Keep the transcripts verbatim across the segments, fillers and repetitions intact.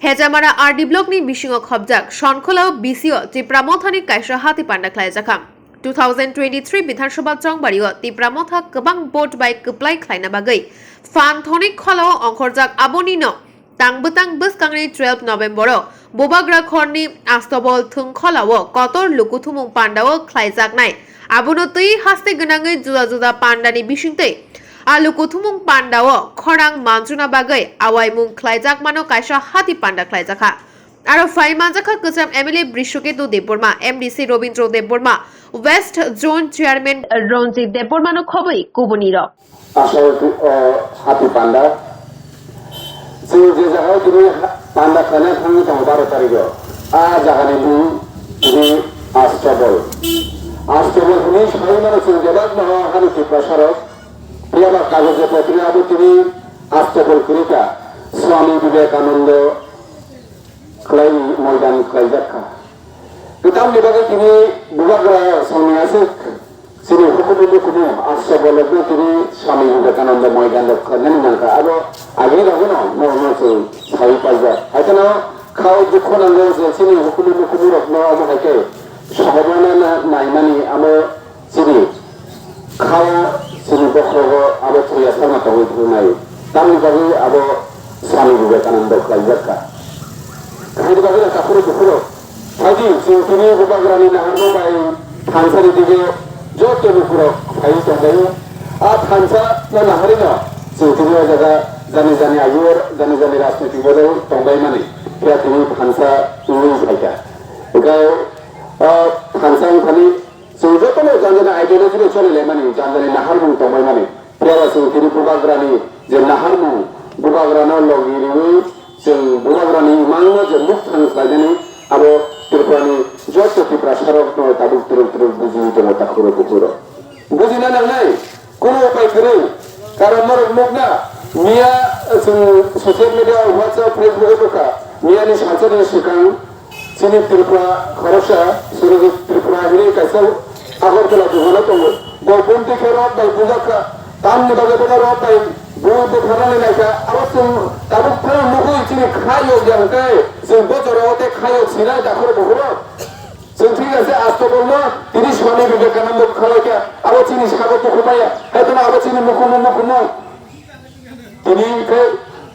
Hejamara R D block ni bisingo khobjak Sonkholao B C o Tipra Mothani kaisa hati panda khlaijakha. Two thousand twenty-three Bidhan Sabha chongbario Tipra Motha kwbang vote bai kwplai khlaina bagwi phan thoni kholao ongkhorjak, abonino tang bwtang bwskangni twelve November o Bubagra khorni Astobol thwngkholao kotor lukuthumung pandao khlaijaknai. Abono twi haste gwnangwi juda juda pandani bisingtwi a lukuthumung pandao khorang manjuna bagwi awaimung khlaijakmano kaisa hati panda khlaijakha. Aro phai manjakha kwcham M L A Brishoketu Debbarma, M D C Robindra Debbarma, West Zone Chairman Ranjit Debbarmano khobwi kubunirok. Asol, o, hati panda. Chwng je jaga o tini ha-, panda khlaina thangwi tongo baro tarikh o. A jaga ni mung tini Astobol. Astobol hwnwi sai mano chwng bebak no hani Tiprasa rok. Phiya ba kagoj potri abo tini Astobol kwrwi kha. Swami Vivekananda khlai moidan khlaijak kha. Kwtamni bagwi tini Bubagra songni aswk chini hukumu mukumu Astobol no tini Swami Vivekananda moidan rok khlainani nangkha. Abo agini bagwino no no chwng sawi paijak. Haikhe no khao dukho nango je chini hukumu mukumu rokno omo hai khe sohormana na-, naimani amo Chini khao, chini bokhorogo abo thuya sama tongwi thwngnai. Tamni bagwi abo Swami Vivekananda khlaijak kha. Haini bagwi takhurok bukhurok phaidi, chwng tini Bubagrani naharmung bai thansani dige joto bukhurok phaiwi tongbaio. A thansa no naharino chwng tini o jaga jani jani ayur, jani jani rajnitik bodol tongbaimani. Phiya tini thansa wngwi phaikha. Hwnkhe o thansa wngthani Chwng jotono jani jani ideology bai choli laimani, jani jani naharmung tongbaimani. Phiyaba chwng tini Bubagrani je naharmung, Bubagrano logi riwi chwng Bubagrani imangno je mukthang khlainani abo Tripurani joto Tiprasarokno tabuk twrwk twrwk bujiwi tongo takhuro bukhuro. Bujina nangnai, kunu upai kwrwi. Karon norok nukna, miya chwng social media, WhatsApp, Facebook o nukha, miyani salsani swkang, Chini Tripura khoroksa Surajit Tripura hinwi kaisa Agartala dugano tongo. Bo bumtwi khe rot bai bujak kha. Tamni bagwi bono rot bai bui bwtharnani naikha. Abo chwng tabuk phano nugwi chini kha yok ya hwnkhe chwng bo jorao tei kha yok sinai dakhoro bukhuro. Chwng thik ase Astobolno tini Swami Vivekananda khalai kha. Abo chini sago tukhumaya. Haikhe abo chini mukumu mukumu. Tini khe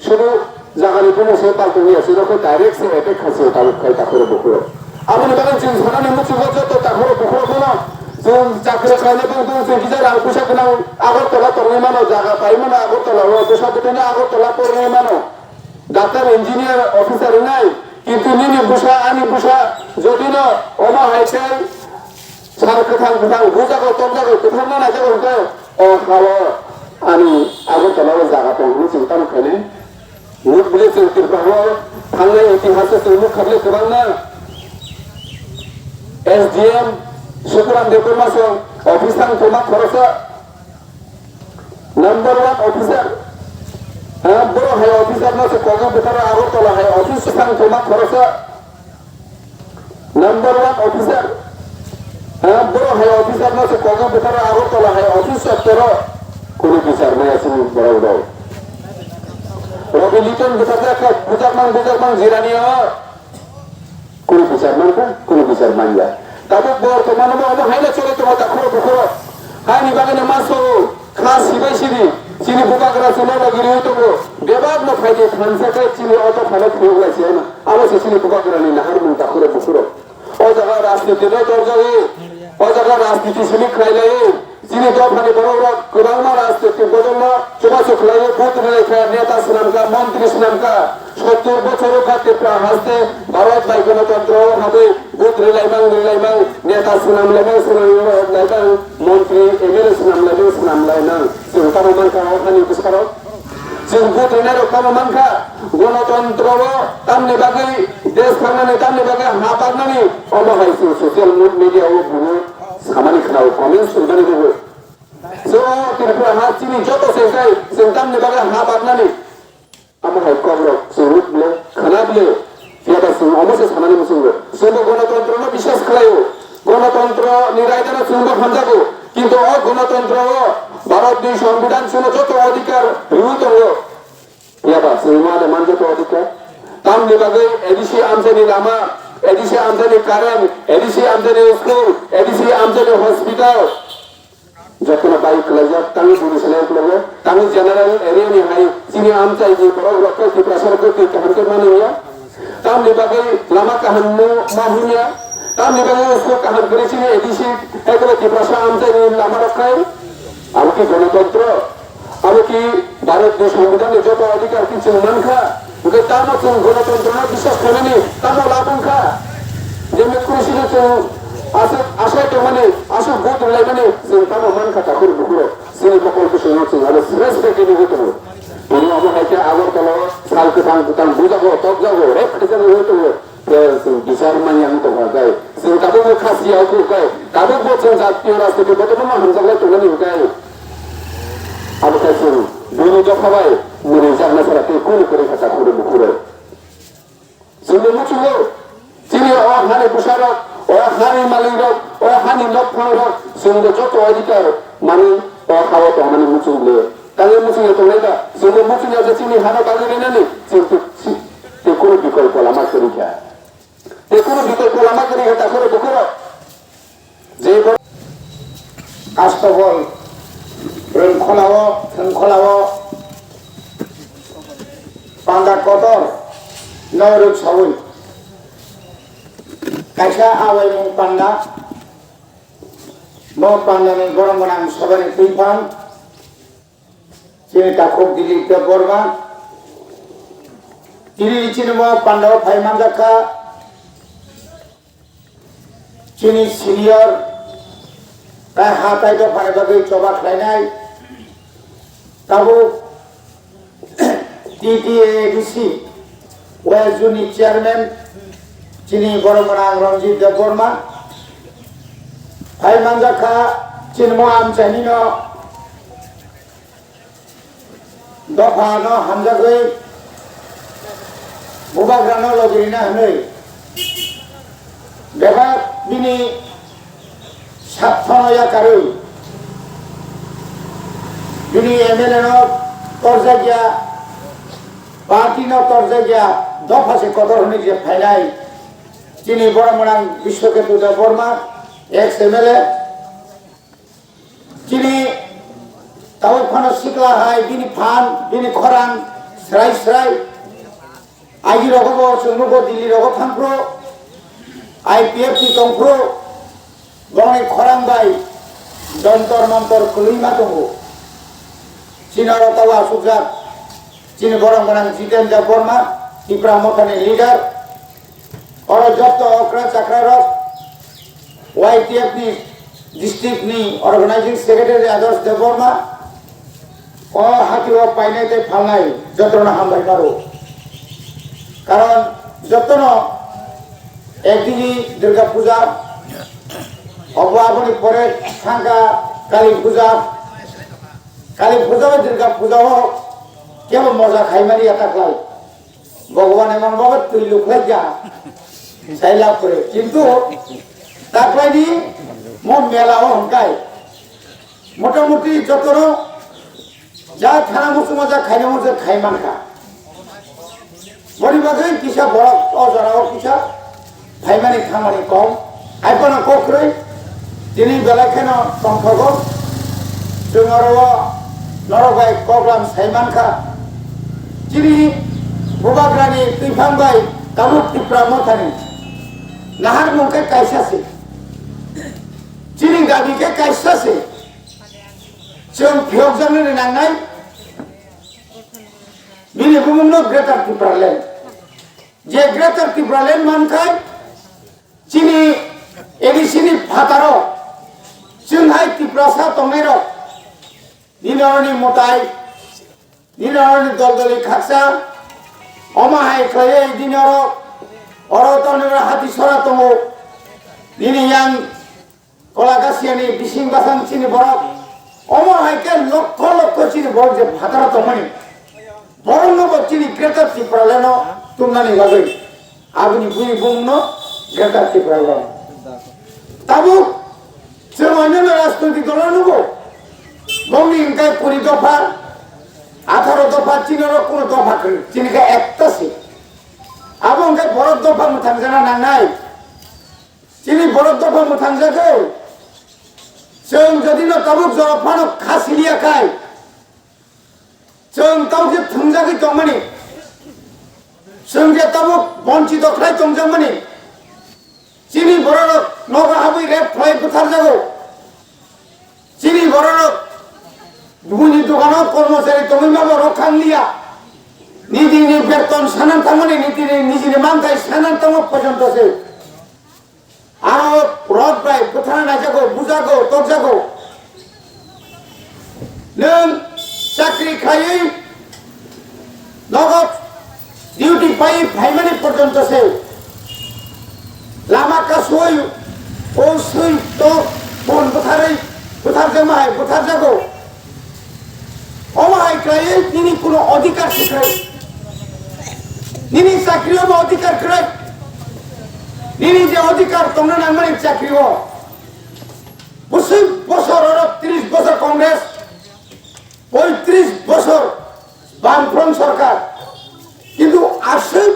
sudu jagani bumo se paltung ya, sino khe direct se attack kha se tabuk khai takhoro bukhuro. Aboni bagwi chwng sanani muchungo joto takhoro bukhuro bono chwng chakri khlaina tong tong chwng kisa rang puisa gwnang Agartala tongwi mano, jaga pai mano Agartala o, bwsa bwtwino Agartala porwi mano. Doctor, engineer, officer wngnai, kintu nini bwsa ani bwsa jodino omo hai khe Sal kwthang kwthang bujago tokjago kwthang ma naijago hwnkhe o hao ani Agartala o jaga tong hwnwi chwng tamo khainai. Nuk bwlwi chwng Tripura o thangnai itihas o chwng nuk kha bwlwi kwbangma S D M Sukuram Debbarma song office thang tongma khoroksa number one officer. Ha, boro hai officer no se kogwi bwtharo Agartala hai office thang tongma khoroksa. Number one officer, ha, boro hai officer no se kogwi bwtharo Agartala hai office sector o kunu bichar maya chini borok rok. Robi Liton bwthajak kha, bujakmang, bujakmang jirani o. Kunu bichar mankha, kunu bichar manya. Tabuk bortoman omo, omo haino choli tongo takhoro bukhoro. Haini bagwino maso kha sibai sidi, chini bubagra chwla logi riwi tongo. Bebak no phaidi thansa khe chini auto phano phiyok lai se ano. Abo se chini bubagrani naharmung takhoro bukhuro. O jaga rajniti no torjawi, o jaga rajniti simi khlai lai. Chini dophani borok rok kwbangma rajniti bodolno chubachu khlaiwi vote rwlai kha, neta swnam kha, montri swnam kha. Sottur bochor wngkha Tripura haste Bharat bai gonotontro o habwi vote rwlaimang rwlaimang, neta swnam laimang swnam laimang, montri M L A swnam laimang swnam laimang. Chwng tamo mankha o hani bwsarok. Chwng vote rwnairok tamo mankha, gonotontro o tamni bagwi, desh thangnani tamni bagwi ha baknani, omo hai chwng social media o buno samani khna-o, comments rwmani rwo. So, Tripura ha chini joto se khai, chwng tamni bagwi ha baknani. Amo hai kokrok chwng nuk bwle, khna bwle, phiya ba chwng omo se sanani muchungo. Chwngbo gonotontro no biswas khlaio. Gonotontro ni raida no chwngbo hamjago. Kintu o gonotontro o Bharat ni Songbidan chwngno joto odhikar rwi tongo. Phiya ba chwng ma de man joto odhikar. Tamni bagwi A D C amchaini lama, A D C amchaini current, A D C amchaini school, A D C amchaini hospital. Jotono bai kwlaijak, tangwi bini seleng kwlaio, tangwi general area ni hai chini amchaini borok rok khe Tiprasa rok khe twi kaham khe mani ya. Tamni bagwi lama kaham no ma himya, tamni bagwi school kaham kwrwi chini A D C hai kwlai Tiprasa amchaini lama rok khai. Abo khe gonotontro? Abo khe Bharat ni Songbidan ni joto adhikar khe chwng mankha? Hwnkhe tamo chwng gonotontro no biswas khainani tamo lab wngkha? Democracy no chwng aswk asai tongmani, aswk vote rwlaimani chwng tamo mankha takhuk bukhuk rok? Chini mokol bwswk no chwng abo sres bai khe nugwi tongo. Tini omo hai khe Agartala o sal kwthang kwthang bujago, tokjago, rep khaijago wngwi tongo. Khe chwng bichar manya wng tongkha khe, chwng tabukbo kha siya wngkha khe, tabukbo chwng jatiyo rajniti botono ma hamjaklai tongnani hwnkhe, abo khe chwng bini dopha bai mwrwijakna sara tei kunu kwrwi kha takhuk bukhuk rok. Chwngbo muchungo, chini o hani bwsarok, o hani malikrok, o hani nokphangrok, chwngbo joto adhikar manwi o ha-o tongmani muchung le. Tangwi muchungya tongnai da, chwngbo muchungya je chini hano bagwi rinani, chwng tei, tei kunu bikolpo lama kwrwi kha. Tei kunu bikolpo lama kwrwi kha takhuk bukhuk rok. Je bo-, Kastobol, rwngkholao, thwngkholao, panda kotor, norok sawi. Kaisa awaimung panda, bo pandani borok gwnang sabani twiphang, chini takhuk Dilip Debbarma, tini chini bo pandao phai manjakha, chini senior, tai ha tai dophani bagwi choba khlainai, tabuk T T A D C, West Zone ni chairman, chini borok gwnang Ranjit Debbarma, phai manjakha, chini mo amchaini no, dopha no hamjagwi bubagra no logi rina hwnwi bebak bini sathono yakarwi bini M L A no torjakya, party no torjakya, dopha se kotor hwnwi je phainai chini borok gwnang Biswaketu Debbarma, ex M L A, chini tabuk phano sikla hai bini phan, bini khorang srai srai. Agi rogo bo chwng nugo Delhi rogo thangphru, I P F ni tongphru, bongni khorang bai jontor montor kwlwi ma tongo. Chini oro tabo asukjak, chini borok gwnang Jiten Debbarma, Tipra Mothani leader, oro joto okra chakra rok, Y T F ni district ni organizing secretary Adarsh Debbarma, o hati o painai tei phalnai jotono hambai maro. Karon jotono ekdigi Durga Puja, obo aboni pore thangkha Kali Puja. Kali Puja bai Durga Puja o kebo moja khaimani ya taklai. Bhagwan emon bhabe twi lukhlai kha. Sai lab kore. Kintu taklaini mo mela o hwnkai. Motamuti jotono ja thana muchungo ja khaina muchung khai mankha. Boni bagwi kisa borok o jora o kisa phaimani thangmani kom. Hai phano kok kwrwi, tini belai kheno tongthogo. Chwng oro o norok bai koklam sai mankha. Chini bubagrani twiphang bai tabuk Tipra Mothani naharmung khe kaisa se. Chini dabi khe kaisa se. Chwng phiyokjaknani nangnai. Bini bumungno Greater Tipraland. Je Greater Tipraland mankhai, chini A D C ni phataro, chwng hai Tiprasa tongnairok, nini oroni mwtai, nini oroni dol doli khaksa, omo hai khlaiwi nini oro, oro tongnai hati sora tongo, nini yang Kolakasiani bising basang chini borok. Omo hai khe lokho lokho chini borok je phataro tongmani. Borokno bo chini Greater Tipraland-o tumnani bagwi. Aboni bui bumungno Greater Tipraland. Tabuk chwng oinano rajnoitik dolo nugo. Bongni hwnkhe kuri dopha, atharo dopha, chini oro kuno dopha kwrwi. Chini khe ekta se. Abo hwnkhe borok dopha mwthangjana nangnai. Chini borok dopha mwthangjagwi. Chwng jodi no tabuk jora phano kha siliya khai, chwng tabuk je thwngjagwi tongmani, chwng je tabuk bonchito khlai tongjakmani, chini bororok nogo habwi rep khlai bwtharjago. Chini bororok buini dogano kormochari tongwi mabo rok khang liya. Nitini beton sanan tangmani, nitini nijini manthai sanan tangma porjonto se. Aro rok bai bwthana naijago, bujago, tokjago. Nwng chakri khaiwi nogo duty pai phaimani porjonto se lama kasui o sui tok bon bwtharwi bwtharjakma hai bwtharjago. Omo hai khlaiwi nini kuno odhikar se kwrwi. Nini chakri omo odhikar kwrwi. Nini je odhikar tongna nangmani chakri o. Bwswk bosor oro tris bosor Congress, poitris bosor Bamfront sorkar. Kintu aswk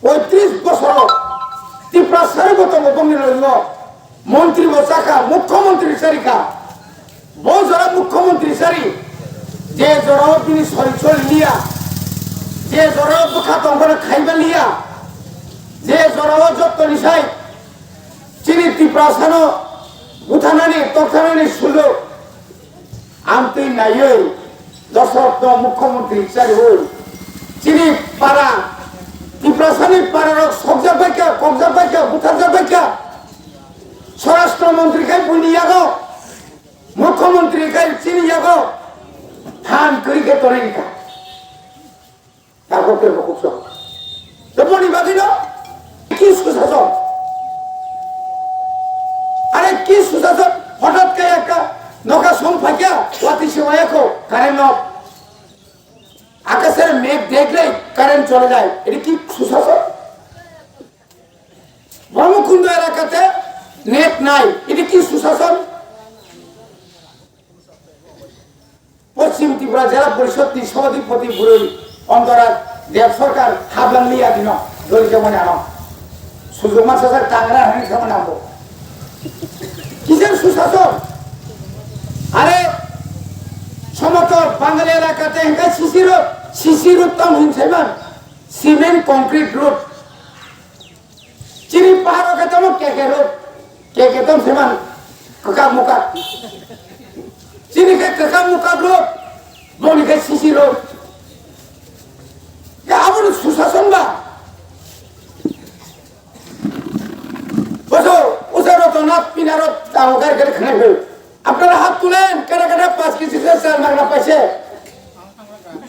poitris bosoro Tiprasarok bo tongo bongni logi o. Montri bo chakha, mukhyamantri charikha. Bo jora mukhyamantri chari, je jorao bini sori choli liya, je jorao bwkha tongphano khaiba liya, je jorao jottoni sai chini Tiprasano buthanani, tokthanani sulo amtwi naiwi Dosrokno mukhyamantri chariwi chini para, Tiprasani pararok sokjak baikha, kokjak baikha, butharjak baikha. Swarashtra mantri khai buini yago, mukhyamantri khai chini yago than kwrwi khe tonwi kha. Tabuk khe bokuk sok. Tei boni bagwino ki susason? Are ki susason? Hothat khe ekta nokha song phaikha, watwi se waya kho, current no. Akasher megh dekhlei current chole jai. Eta ki susason? Brahmakundo elakate net nai. Eta ki susason? Poschim Tripura Jela Porishod ni Sabhapati bwrwi Antarat Deb Sarkar hablang liya dino doli jemon ano. Sujuma sasa tangra hani khamana bo. Kisan susason? Are somotor Bangali elakate hingka C C road, C C road tong hin saiman. Cement concrete road. Chini paharo khe tamo K K road, K K tong seman kwkak mukak. Chini khe kwkak mukak road, boni khe C C road. Ya aboni susason ba? Boso, usa roto na pinaro tamo gari gari khanai phai. আপনারা হাত তুলেন, কেটে কেটে পাঁচ কেজি করে চাল মাগনা পাইছে।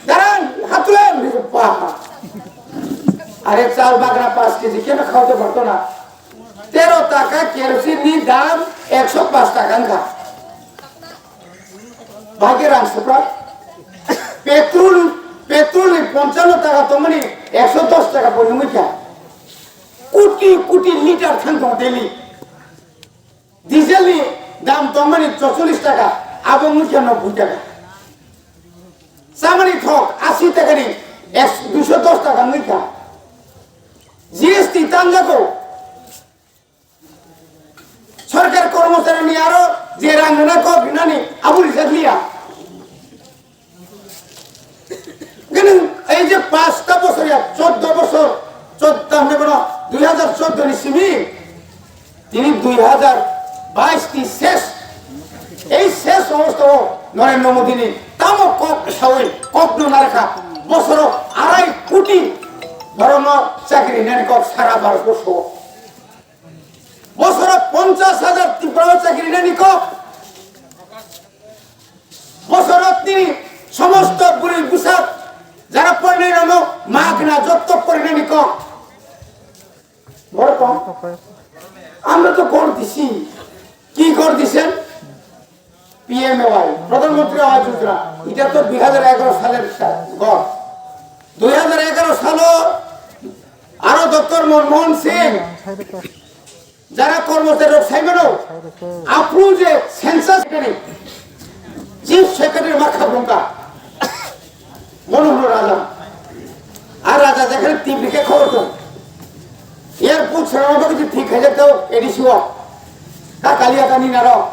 দাঁড়ান, হাত তুলেন। বাহ। আরে চাল মাগনা পাঁচ কেজি কেন খাওয়াতে পারতো না? তেরো টাকা কেরোসিন নি দাম একশো পাঁচ টাকা আনখা। ভাগে রাংসুপ্রা। পেট্রোল, পেট্রোল নি পঞ্চান্ন টাকা তো মানে একশো দশ টাকা পড়ে মুখা। কোটি কোটি লিটার খান তো daily. Diesel ni dam tongmani chorchollish taka, abo wngkha nobboi taka. Chamani thok ashi taka ni ek, duiso dos taka wngkha. G S T tanjago. Sorkar kormochari ni aro je rang rwna kok rwnani abo rijak liya. Gwnang, ei je pasta bosor ya, choddo bosor, choddo hwnwi bono dui hajar choddo ni simi, tini dui hajar bais ni ses. Ei ses obostha o Narendra Modi ni tamo kok sawi kok no narkha, bosoro arai koti borokno chakri nani kok sara Bharat borso. Bosoro ponchas hajar Tripura o chakri nani kok. Bosoro tini somosto bwrwi bwsa jara porinai rokno magna jotto porinani kok. Boro tong. Amra to gor disi. Ki gor disen? P M A Y, Pradhan Mantri Awas Yojana, eta to dui hajar egaro saler sa-, gor. Dui hajar egaro salo aro Doctor Manmohan Singh jara kormochari rok sai mano, aphuru je census secretary, chief secretary ma khabrumka, bono hwno raja. Ar raja jekhane tibri khe khobor tong. Srama bagwi thik khaijak tau A D C o. Ta kaliya ta ni naro.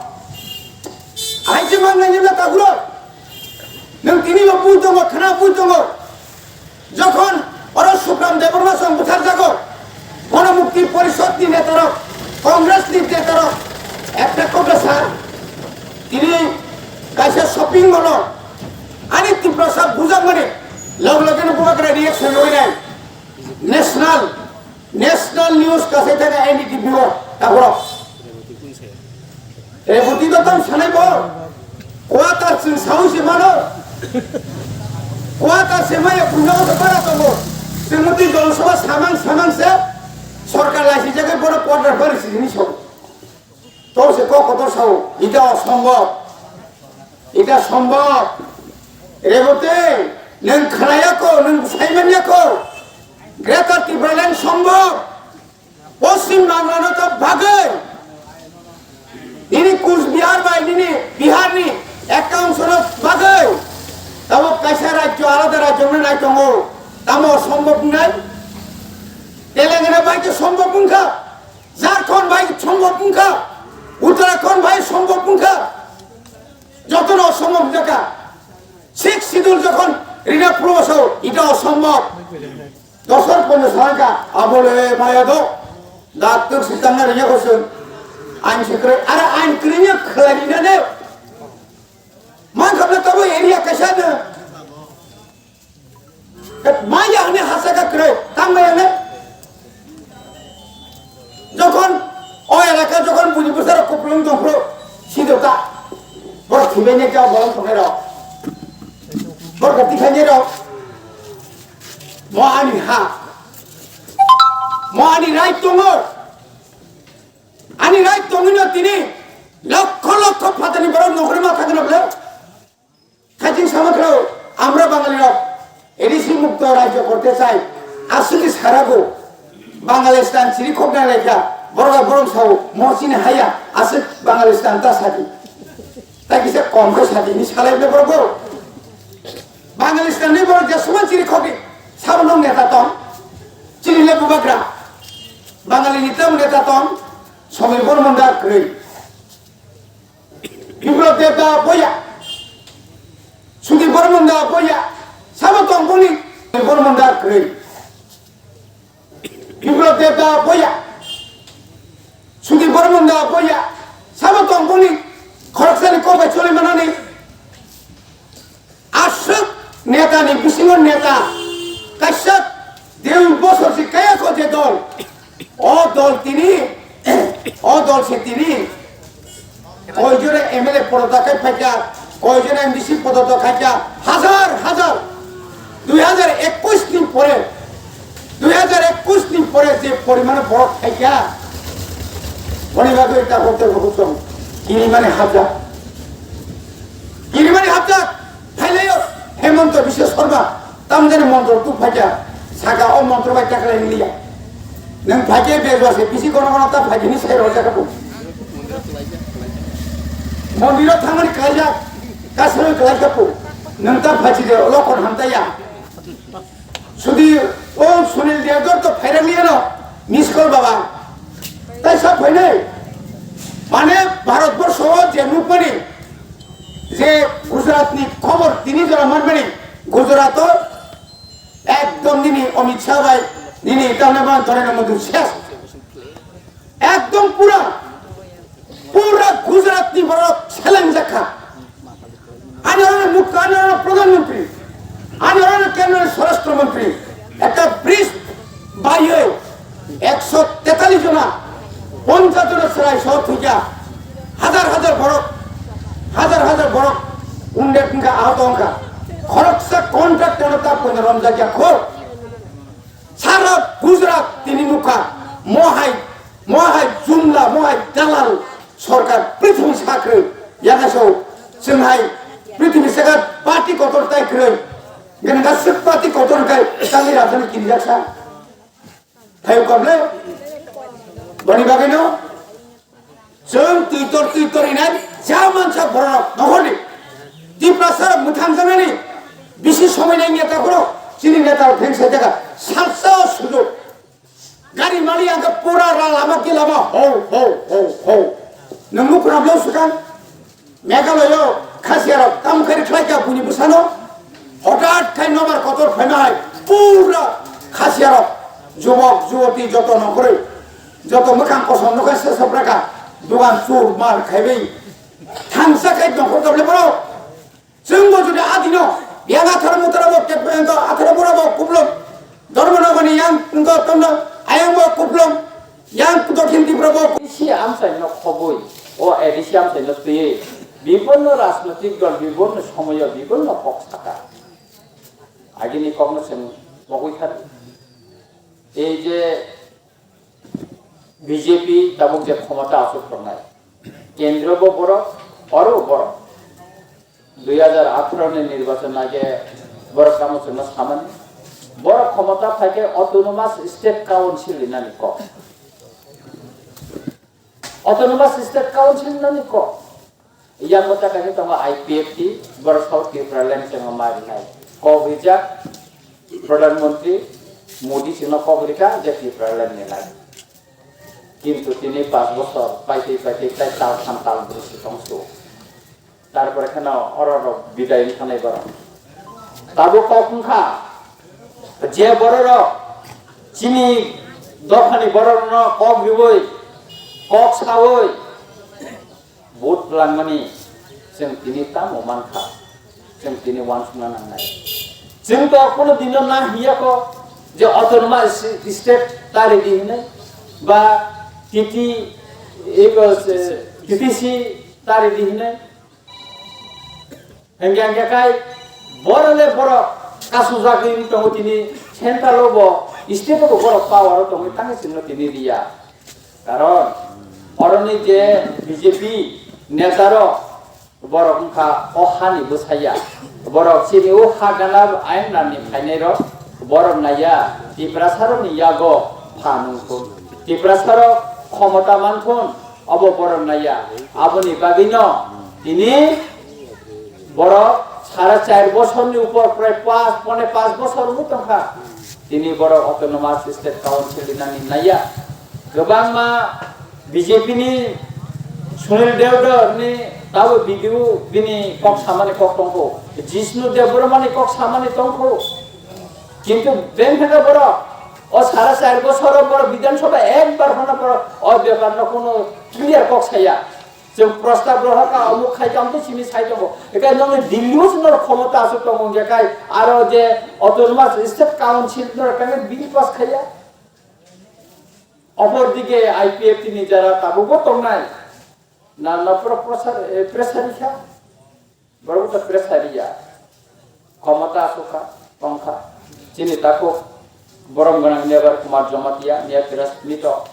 Ai je mang nai jebla ta guro. Nang tini bo pui tongo, khana pui tongo. Jokhon oro Sukram Debbarma song butharjago, Ganamukti Porishod ni netarok, Congress ni netarok, ekta kok sa, tini kaisa shopping mall o ani Tiprasa bujakmani log logeno bubagra reaction rwinai. National, National News kasai thaka N D T V o takhoro. Reboti to tang sanai bo. Kuatar chwng sawi se mano. Kuatar se maya punjago se para tongo. Chwng mutwi Jana Sabha samang samang se sorkar laisi jagai boro kuatar bari sini so. To se kok kotor sao. Ita osombob. Ita sombob. Reboti, nwng khnayako, nwng saimanyako. Greater Tipraland sombob. Poschim Bangla no to bagwi, nini Kuch Bihar bai nini Bihar ni account no bagwi, tamo kaisa rajyo alada rajyo no nai tongo, tamo sombhob wngnai? Telangana bai khe sombhob wngkha, Jharkhand bai sombhob wngkha, Uttarakhand bai sombhob wngkha, joto no sombhob wngkha. Sixth Schedule jokhon rina promoso, ita osombhob. Dosor pono sangka, abole maya do. Daktuk sitangna riya kosun. Ain sikre, ara ain kriya khlai na ne. Man khamna tabo area kaisa ne. Maya hane hasa ka kre, tang maya ne. Jokhon o elaka jokhon buni busara kuplung dongkro, sidota. Bor thibai ne ka bolong thongai ro. Bor gati khanye ro. Mo ani ha. Mo ani right tongo. Ani right tongino tini lokho lokho phatani borok nokhrima thangna bole. Kaiting sama khro, amra Bangali rok. A D C mukto rajyo korte chai. Aswk sarago. Bangalistan chiri khokna lekha. Borok borok sao, mo chini haya. Aswk Bangalistan ta sadi. Tai kisa kom khe sadi ni salai le borok. Bangalistan ni borok je suman chiri khoki, sabo nong neta tong, chiri le bubagra. Bangali ni tam neta tong, Somir Bormon da kwrwi. Biplab Deb da boya, Sudip Bormon da boya, sabo tong boni Bormon da kwrwi. Biplab Deb da boya. Sudip Bormon da boya. Sabo tong boni khoroksani kok bai choli manani. Aswk neta ni bisingo neta. Kaisa deui bosor si kaya ko je dol. O dol tini, o dol se tini. Koijone M L A podotta khai phaikha, koijone M D C podotta khaikha, hazar hazar. Dui hazar ekush ni pore, dui hazar ekush ni pore je porimane borok khaikha, boni bagwi ta hotel hotel song, kiri mane hapjak, kiri mane hapjak, phailayo Hemanta Biswa Sarma. Tamjani montro tu phaikha, saka o montro bai taklai liya. Nang phaikhe bejwa se bisi kono kono ta phaikhe ni sai rojak khapu. Mondiro thangmani kaijak, kasaro kalai khapu. Nang ta phaikhe de lokon hamtaya. Sudi o Sunil Derdor to phairak liya no, miss call baba. Tai sa phainai. Mane Bharat borsho o je nukmani, je Gujarat ni khobor tini jora manmani, Gujarat o Ekdom nini Amit Shah bai, nini tamne ban tore na mudu ses. Ekdom pura, pura Gujarat ni borok seleng jakha. Ani oro mukha, ani oro Pradhan Mantri, ani oro Kendra Swarashtra Mantri. Ekta bridge baiye ekso tetalis jona, ponchas jona chwrai sohor thwikha, hazar hazar borok, hazar hazar borok wounded wngkha, ahoto wngkha. Khoroksa contractor ta pono romjakya kho. Sara Gujarat tini nukha, mohai, mohai jumla, mohai dalal sorkar prithvi sakri yakaso chwnghai prithvi saka party kotor tai kroi. Gana sik party kotor kai tali rajani kinjaksa. Thayo kable? Boni bagwi no? Chwng twitor twitor inai ja mansa borok nohorni. Tiprasa mwthang janani bisi somoi nai neta borok. Chini neta rok theng sai jaga. Salsa o sujuk. Gari Mali ang pura ra lama ki lama ho ho ho ho. Nungmu problem sukan. Meghalaya o khasiarok tam khe khlai kha buini bwsano. Hothat khai nobar kotor phaima hai pura khasiarok jubok juwati joto nongkhorwi joto mwkhang kosom nokhe sesok rakha. Dugan chur mar khaiwi thangsa khai nongkhor kable borok. Chwngbo jodi adino yang atharo mutara bo kepeng atharo bura bo kublom. Dharmanagani yang wngkha tamno ayang bo kuplung, yang Dokhin Tripura bo. A D C amchaino khobwi, o A D C amchaino twiwi bibonno rajnotik dol bibonno somoyo bibonno kok saka. Agini kokno chwng pogwi thar. Ei je B J P tabuk je khomota aswk tongnai, kendro bo borok, oro borok. Dui hajar atharo ni nirbachon age borok tamo chwngno samani. Borok khomota phaikhe autonomous state council rinani kok. Autonomous state council rinani kok. Yang mota khe tongo I P F T, borok South Tripura land chwngno ma rinai. Kok rijak Pradhan Mantri Modi chwngno kok rikha je Tripura land rinai. Kintu tini pas bosor paitwi paitwi tai tal tham tal bwrwi si tongsu. Tarpore kheno oro rok bidai wngkha nai borok. Tabuk kok wngkha je bororok chini dophani bororokno kok riwi kok sawi vote langmani chwng tini tamo mankha, chwng tini uansukna nangnai. Chwng to kono dino na hiya ko je autonomous state ta ready hinwi ba T T, ego, T T C ta ready hinwi. Hingke hingke kai borok le borok kasujagwi wng tongo tini central o bo state o bo borok power o tongwi tangwi chwngno tini riya. Karon oroni je B J P neta rok borok wngkha o hani bwsaya. Borok chini o ha gana ayang nani phainai rok borok naiya Tiprasa rokni yago pha nungkun. Tiprasa rok khomota manthun obo borok naiya. Aboni bagwino tini borok sara char bosorni upor prai pas, pone pas bosor wngwi tongkha. Tini borok autonomous state council rinani naiya. Kwbangma B J P ni Sunil Deodar ni tabo video bini kok samani kok tongkho. Jishnu Debbarma ni kok samani tongkho. Kintu beng thangkha borok o sara char bosor borok Bidhan Sabha ekbar phano borok o bepar no kono clear kok saya. Chwng prostab rohor ka, omuk khai ka, amtwi simi sai tongo. Ekai nongni Delhi o se norok khomota aswk tongo, hwnkhe kai aro je autonomous state council norok khe bill pass khaiya. Opor dike I P F T ni jara tabukbo tongnai. Na, na pura pressure, eh, pressure kha. Borok ta pressure ya. Khomota aswk kha, tong kha. Chini takhuk borom gwnang Mevar Kumar Jamatia, Nia Press Meet o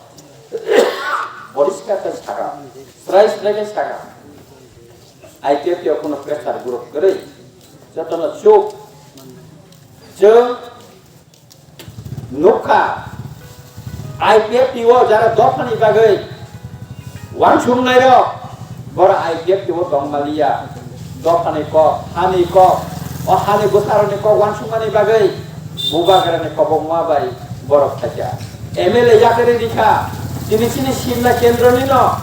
poriskar khe sakha, srai srai khe sakha. I P F T o kuno pressure group kwrwi, jotono chuk. Chwng nukha, I P F T o jara dophani bagwi uansuknairok, borok I P F T o tongmaliya. Dophani kok, hani kok, o hani bwsarokni kok uansukmani bagwi bubagrani kobokma bai borok khaikha. M L A yakarwi rikha, chini chini Simna kendroni no,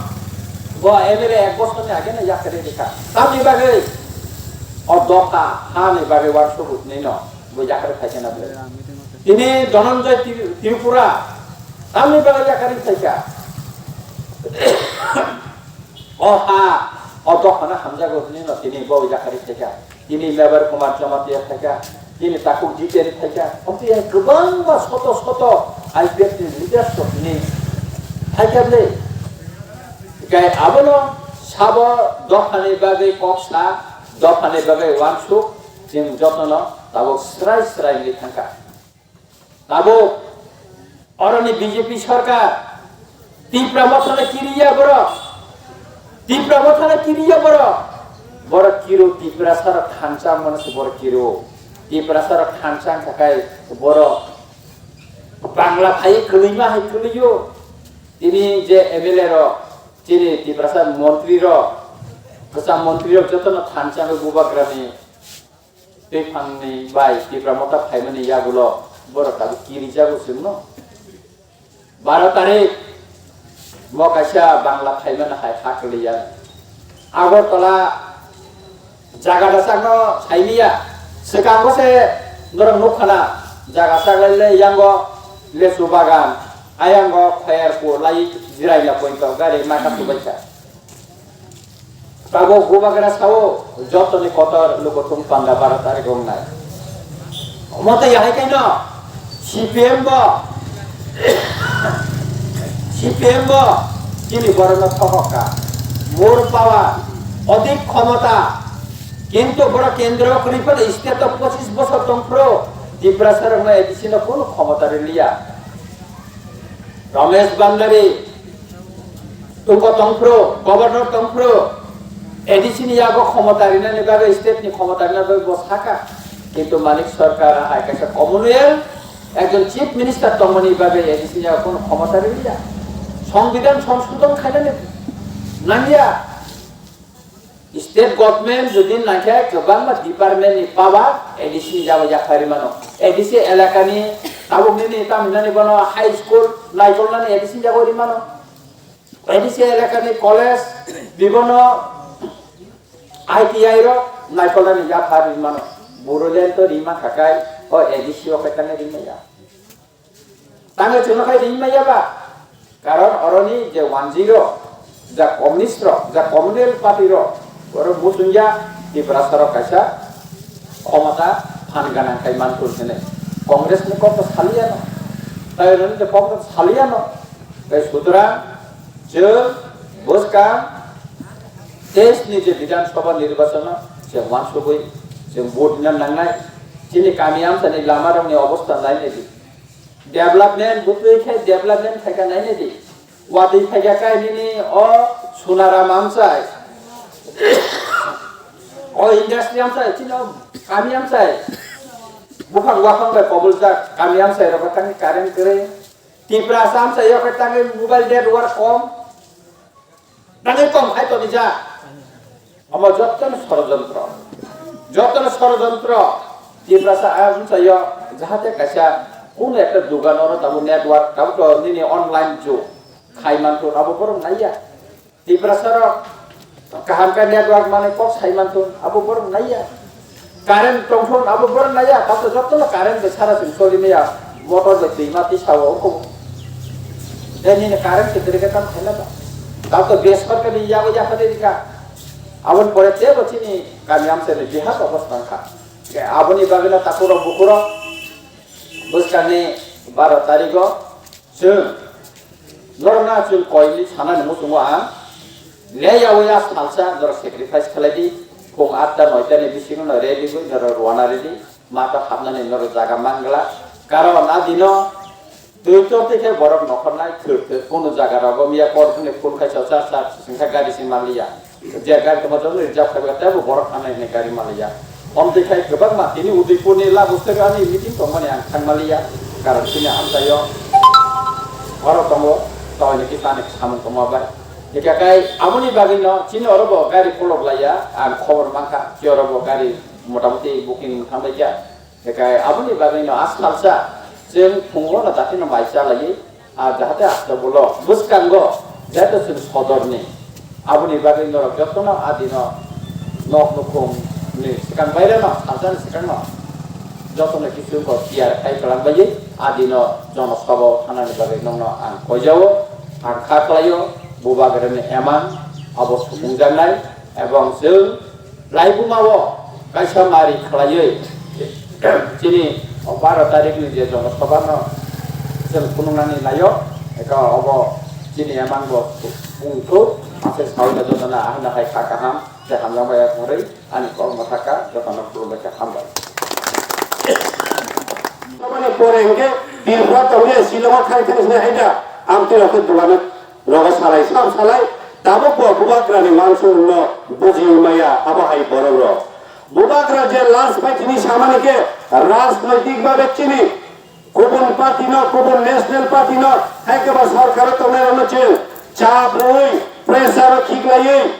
bo M L A ek bosorni age no yakarwi rikha. Tamni bagwi o dopha hani bagwi uansuknai no. Bo yakarwi phaikhe na bwlai. Tini Dhananjay Tri-, Tripura, tamni bagwi yakarwi phaikha. O ha, o dophano hamjago hwnwi no tini bo yakarwi phaikha. Tini Mevar Kumar Jamatia phaikha, tini takhuk Jiten phaikha. Omo twi kwbangma soto soto I P F ni leaders rok tini phaikha bwlai. Hinkhe abono sabo dophani bagwi kok sa, dophani bagwi uansuk, chwng jotono tabuk srai srai wngwi thangkha. Tabuk oroni B J P sarkar Tipra mothano kiriya borok. Tipra mothano kiriya borok. Borok kiro Tiprasarok thansa mano se borok kiro. Tiprasarok thansa wngkha khe borok Bangla phai kwlwima hai kwlwio. Tini je M L A rok, chini Tiprasa montri rok, kwcham montri rok jotono thansa wngwi bubagrani twiphangni bai Tipra motha phaimani yagulo borok tabuk kirijago chwngno. Baro tarik bo kaisa Bangla phaimani hai ha kwlwi ya. Agartala jaga dasakno sailiya. Swkango se norok nukha na jaga saklaile yango lesu bagan, ayango khoyar kulai jiraila poito gari maka subaikha. Tabuk bubagra sao jotoni kotor lukuthum panda bara tarik wngnai. Omo tei yahai kaino C P M bo, C P M bo chini borokno thokokka. More power, odik khomota. Kintu borok kendro kwrwi phano state o pochis bosor tongphuru Tiprasa rokno A D C no kunu khomota riliya. Ramesh Bhandari, Tuko tongphuru, governor tongphuru, A D C ni yago khomota rinani bagwi, state ni khomota rinani bagwi bo saka. Kintu Manik Sarkar hai kaisa commonwealth, ekjon chief minister tongmani bagwi A D C ni yago kono khomota riliya. Songbidan songsodhon khainani nangya. State government jodi naikhe kwbangma department ni power A D C ni yago yaphai rimano. A D C elakani tabuknini tamhinani bono high school naikolnani A D C ni yago rimano. A D C elakani college bibono I T I rok naikolnani yaphai rimano. Bodoland to rima khakai o A D C o khaitangni rimaya. Tangwi chwngno khai ringmaya ba? Karon oroni je wanjwi rok, ja communist rok, ja communal party rok, oro muchungya Tiprasa rok kaisa khomota phan ganang khai manthun hwnwi. Congress ni kok to saliyano, tai oroni je kok to saliyano. Tai sutrang chwng bwskang teis ni je Bidhan Sabha nirbachon no chwng wansugwi chwng vote rwna nangnai. Chini kami amchani lama rokni obostha nai naidi. Development butwi khe development phaikha nainai di. Watwi phaikha khe nini o Sunaram amchai, o industry amchai, chini o kami amchai, buphang waphang bai koboljak kami amchai rok thangwi current kwrwi. Tiprasa amchai o khe thangwi mobile network kom. Nangwi tong hai toni ja. Omo jotono sorojontro. Jotono sorojontro. Tiprasa amchaio jahate kaisa kunu ekta dugan oro tabuk network tabuk to nini online jug khai manthun abo borok naiya. Tiprasa rok kaham khe network manwi kok sai manthun abo borok naiya. Current tongthun abo borok naiya, tato jotono current bai sara chwng choli maya, motor bai twi ma twi sao ongkho. Tei nini current se kwrwi khe tamo khaina ba? Tato besorkari yago yaphari rikha. Aboni pore teibo chini kami amchaini bihak obostha wngkha. Khe aboni bagwino takhurok bukhurok bwskangni baro tarigo chwng norokno chwng koini sanani muchungo ang le yaui a salsa norok sacrifice khlai di, phung atta noita ni bisingo no ready gwi norok rwna ready, mato hapnani norok jaga mangla, karon a dino twi chortwi khe borok nokhornai thwk thwk kunu jaga rogo miya kor phone khai char char singkha gari se manliya. Je gari tongma jagwi rijak phaiba teibo borok thangnai hwnwi gari maliya. Omtwi khai kwbangma tini Udaipurni Labustero ani meeting tongmani ang thangmaliya. Karon chini amchaio oro tongo, toini kisa ani samung tongma bai. Hikha khai aboni bagwino chini orobo gari kolok laiya, ang khobor mankha, chi orobo gari motamuti booking thangbaikha. Hikha aboni bagwino a salsa chwng phungo no dakhino mai chalaiwi, a jahate asto bolo bwskango jeto chwng sodorni. Aboni bagwi norok jotono a dino nok nukhungni swkang baireno salsani swkangno jotono kisu wngkha tiyar khai kwlangbaiwi a dino jono sobo thanani bagwi nokno ang koijao, ang kha khlaio, bubagrani emang abo supungjaknai, ebong chwng Laibuma o kaisa mari khlaiwi chini o baro tarikh ni je jono sabha no chwng phunuknani naio, eka obo chini emang bo bungthu ase sawi no joto no ahai no hai kha kaham tei hamjakma ya kwrwi ani kok mwthaka joto no khulumbai kha hambai. Aboni pore hwnkhe Tripura tongwi Shillong o thang thang sinai haida amtwi rok khe dugano Rogo salai sam salai, tabuk bo bubagrani wansukmungno bujiwi maya, abo hai borok rok. Bubagra je last bai tini samani khe rajnoitik babe chini kubun party no, kubun national party no, hai khe ba sarkar o tongnai rok no chwng chap rwui, pressure o khiklaiwi,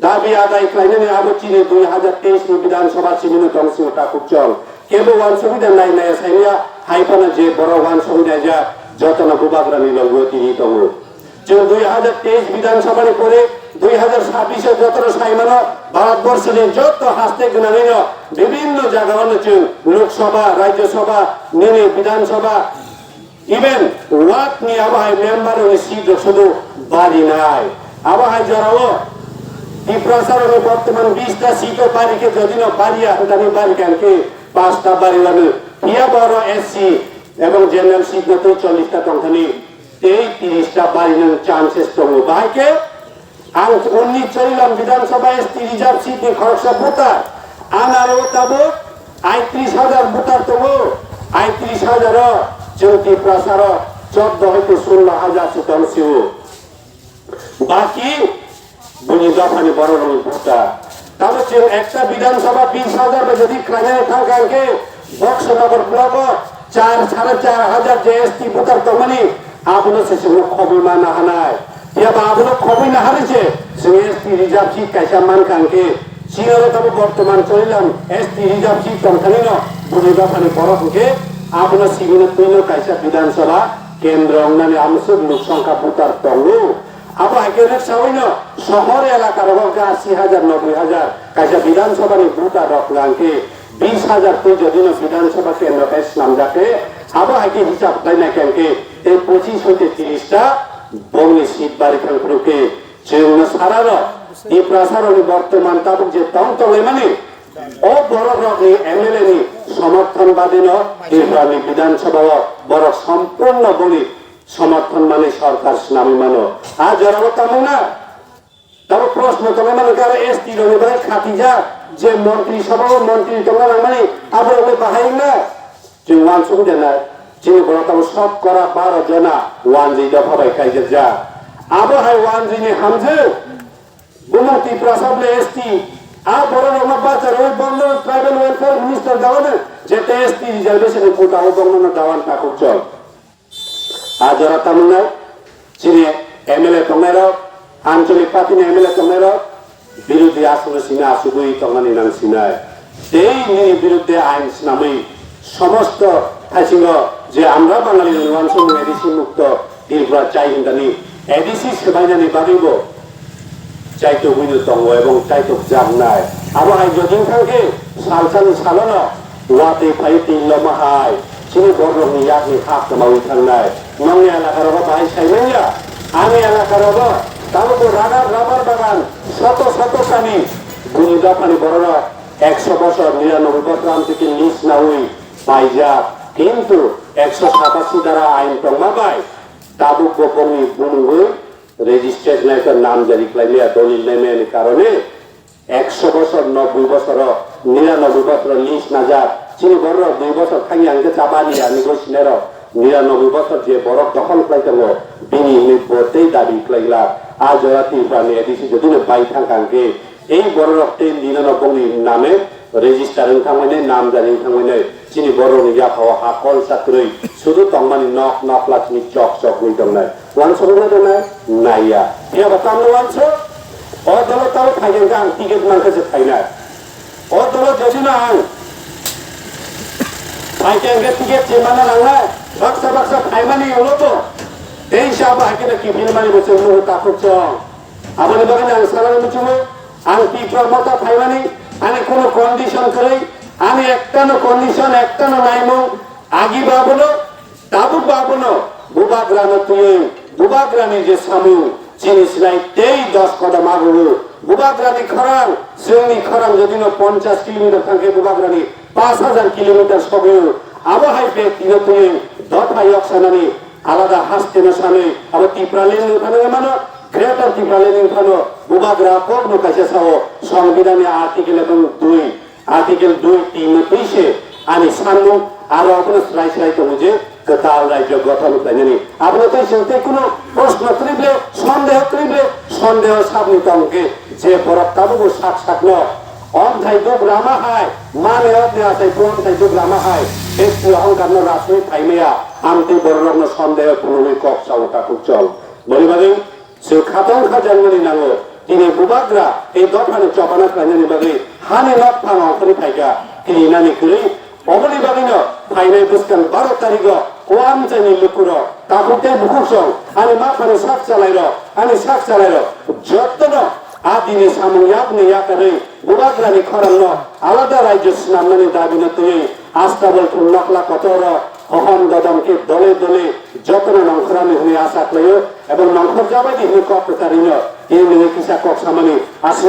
dabi adai khlainani abo chini dui hajar teis ni Bidhan Sabha simi no tong sio takhuk chwng. Kebo wansugwi da nai nai saimya hai phano je borok wansugwi naijak. Jotono bubagrani logo tini tongo. Chwng dui hajar teis Bidhan Sabha ni pore dui hajar sabbish o jotono sai mano, Bharat Borso ni joto haste gwnangwi no bibhinno jaga o no chwng Lok Sabha, Rajya Sabha, nini Bidhan Sabha, even ward ni abo hai member rok ni seat rok sudu bari nai. Abo hai jora o Tiprasa rok ni bortoman bish ta seat o bari khe jodi no bari ya, hwnkhe bari khe hwnkhe panch ta bari wano. Phiya bo oro S C ebong general seat no twi chollish ta tongthani. Tei tris ta bari nang chances tongo. Bahai khe ang unni Charilam Bidhan Sabha S T reserve seat ni khoroksa voter. Ang aro tabuk aitris hajar voter tongo. Aitris hajar o chwng Tiprasa rok choddo hoite sullo hajar se tong sio. Baki Buini dophani borok rokni voter. Tamo chwng ekta Bidhan Sabha bish hajar bai jodi khlainani thang kha hwnkhe Boxo Nagar block o char, sare char hajar je S T voter tongmani, abono se chwngno khobwi ma nahanai. Phiya ba abono khobwi naharwi se chwng S T reserve seat kaisa man kha hwnkhe, chini oro tamo bortoman Charilam S T reserve seat tongthanino buini dophani borok hwnkhe abono sibino twino kaisa Bidhan Sabha kendro wngnani amswk luk songkha voter tongo. Abo hai khe rwksaui no sohor elaka rogo hwnkhe ashi hajar, noboi hajar, kaisa Bidhan Sabha ni voter rok hwnkhe bish hajar twi jodi no Bidhan Sabha kendro khe swnamjak khe, abo hai khe hisab khlai nai khe hwnkhe tei pochis hoite tris ta bongni seat bari thang phuru khe chwng no sara rok Tiprasa rok ni bortoman tabuk je tong tonglaimani o borok rok ni M L A ni somorthon bade no Tripura ni Bidhan Sabha o borok sompurno bongni somorthon manwi sorkar swnamwi mano. A jorao tamo na? Tamo proshno tongwi mano khe aro S T rokni bagwi khatijak je montri sabha o montri tongna nangmani aborokni bahai wngna? Chwng uansuk de na, chini borok tamo sotkora baro jona wanjwi dopha bai kaijakjak. Abo hai wanjwini hamjwk bumung Tiprasa ble S T. A borok rokno bacharwi bono tribal welfare minister dawan je te S T reservation ni kota o bono dawan takuk chol. A jora tamo nai, chini M L A tongnai rok, anchalik party ni M L A tongnai rok, birodhi aswk sina asugwi tongnani nang sinai. Tei nini biruddhe ain swnamwi somosto thaisingo je amra Bangali ni uansukmung A D C mukto Tripura chai hindani A D C swbainani bagwibo chaitok wngwi tongo ebong chaitok jaknai. Abo hai jodi wngkha khe salsani salono watwi phai twi loma hai chini borokni yakni hak kwmawi thangnai. Nongni elaka rogo bahai saimanya, ani elaka rogo tabukbo ragar rabar bagan soto soto sani buni dophani bororok ekso bosor, niranoboi bosor amtwi khe lease naui paijak, kintu ekso satasi dara ain tongma bai tabukbo bongni bumungwi registration naikhe namjari khlaimaya, dolil naimaya ni karone ekso bosor, noboi bosoro, niranoboi bosoro lease najak. Chini bororok dui bosor thangya hwnkhe chabani ani goi sinai rok niranoboi bosor je borok dokhol khlai tongo, bini hwnwi bo tei dabi khlai glak. A jora Tripura ni A D C jodi no bai thang kha hwnkhe, ei bororok tei nirano bongni name register wng thangmani, namjari wng thangmani. Chini borokni yaphao ha kolsa kwrwi sudu tongmani nok nok lachini chok chok wngwi tongnai. Uansukna tongnai naiya. Phiya ba tamno uansuk? O dolo tamo phai khe ang ticket mankha se phainai. O dolo jodi no ang phai khe ang ticket se mana nangnai. Baksa baksa phaimani ulo bo. Tei sa ba hakhe kiphilmani bo se ulo takhuk chong. Aboni bagwi ang salai muchungo, ang Tipra Motha phaimani, ani kuno condition kwrwi, ani ektano condition, ektano naimung, agi ba abono, tabuk ba abono, bubagrano twiwi, bubagrani je samung, chini sinai tei dos kodom agugo, bubagrani khorang, chwngni khorang jodi no ponchash kilometer thangkhe bubagrani panch hajar kilometer sogwi, abo hai bek tino twiwi, dopha yok sanani, alada haste no sanwi, abo Tipra Land ni phano mano, Greater Tipraland ni phano bubagra kokno kaisa sao, Songbidanni Article ebong dui, Article dui tin no twi se ani sanmung aro abono slai slai tongo je kwtal rajyo gothon khlainani. Abono twi se tei kuno proshno kwrwi ble, sondeho kwrwi ble, sondeho sabni tong khe je borok tabukbo sak sakno omthai duk rama hai, mane okni achai phuru omthai duk rama hai, besti ohongkarno raswi phaimaya, amtwi bororokno sondeho phunugwi kok sao takhuk chol. Boni bagwi Chwng khatong kha janmani nango. Tini bubagra tei dophani chobana khlainani bagwi hani nok phang ongkhorwi phaikha. Tini nani kwrwi oboni bagwino phainai bwskang baro tarigo o amchaini lukurok Takhuk tei bukhuk song, ani maphani sak chalairok, ani sak chalairok, jotono a dini samung yakni yakarwi Bubagrani khorangno alada raijyo swnamnani dabino twiwi Astabol thum nokla kotorrok hohom dodom khe dole dole jotono nongkhorani hwnwi asa khlaio, ebong nongkhor jabaidi hwnwi kok kwcharino tini nini kisa kok samani aswk